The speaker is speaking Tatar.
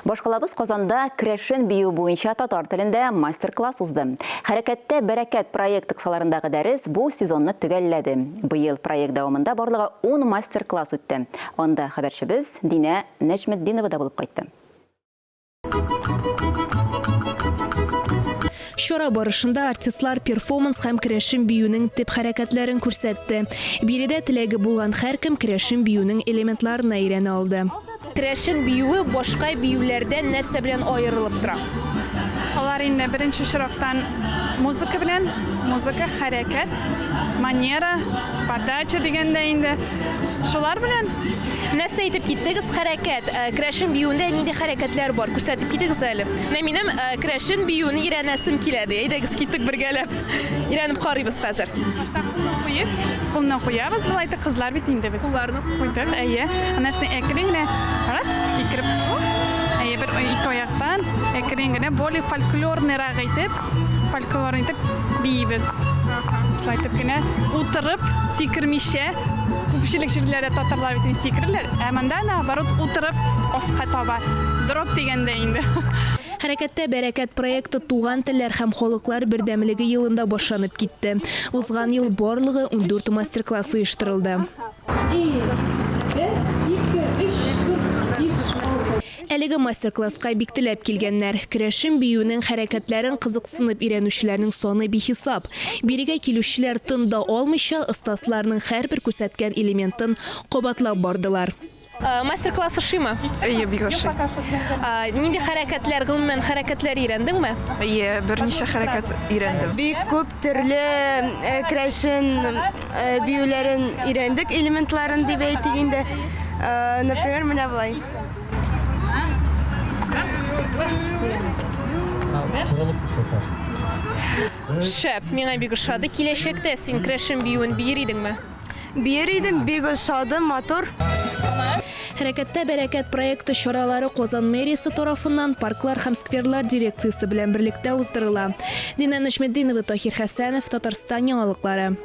Башкалабыз Казанда керәшен биюе буенча татар телендә мастер-класс узды. Хәрәкәттә бәрәкәт проекты кысаларындагы дәрес бу сезонны төгәлләде. Быел проект дәвамында барлыгы ун мастер-класс үтте. Анда хәбәрчебез Динә Нәҗметдинова да булып кайтты. Чара барышында артистлар перформанс һәм керәшен биюнең төп хәрәкәтләрен күрсәтте. Биредә теләге булган һәркем керәшен биюнең элементларына өйрәнә алды. Керәшен биюе башка биюләрдән нәрсә белән аерылып тора? Алар инде беренче очрактан музыка белән, музыка, хәрәкәт, манера, подача дигәндә инде шулар белән. Нәрсә әйтеп киттегез, хәрәкәт. Э, керәшен биюендә нинди хәрәкәтләр бар? Күрсәтеп китегез әле. Менә минем э, керәшен биюен өйрәнәсем килә ди. Әйдәгез, киттек бергәләп. Өйрәнеп карыйбыз хәзер. Башта кулны куеп, кулны куябыз, болай итеп кызлар бит инде без. Кулларны куйдык, әйе. Аннан соң әкрен генә раз сикереп, әйе, бер ике аяктан әкрен генә более фольклорныйрак итеп, фольклор итеп биибез. Шулай итеп кенә утырып, сикермичә, күпчелек җирләрдә татарлар бит инде сикерәләр, ә монда наоборот утырып аска таба. Дроп дигәндә инде. Хәрәкәттә бәрәкәт проекты Туган телләр һәм халыклар бердәмлеге елында башланып китте. Узган ел барлыгы 14 мастер-класс оештырылды. Әлеге мастер-класска бик теләп килгәннәр. Керәшен биюенең хәрәкәтләрен кызыксынып өйрәнүчеләрнең саны бихисап. Бирегә килүчеләр тын да алмыйча, остазларның һәрбер күрсәткән элементын кабатлап бардылар. Мастер-класс ошыймы? Әйе, бик ошый. Нинди хәрәкәтләр, гомумән, хәрәкәтләр өйрәндеңме? Әйе, берничә хәрәкәт өйрәндем. Бик күп төрле керәшен биюләрен өйрәндек, элементларын дип әйтик инде. Например, менә болай. Шәп, миңа бик ошады. Киләчәктә син керәшен биюен биер идеңме? Биер идем, бик ошады, матур. Хәрәкәттә бәрәкәт проекты чаралары Казан мэриясе тарафыннан Парклар һәм скверлар дирекциясе белән берлектә уздырыла. Динә Нәҗметдинова, Таһир Хәсәнов, Татарстан яңалыклары.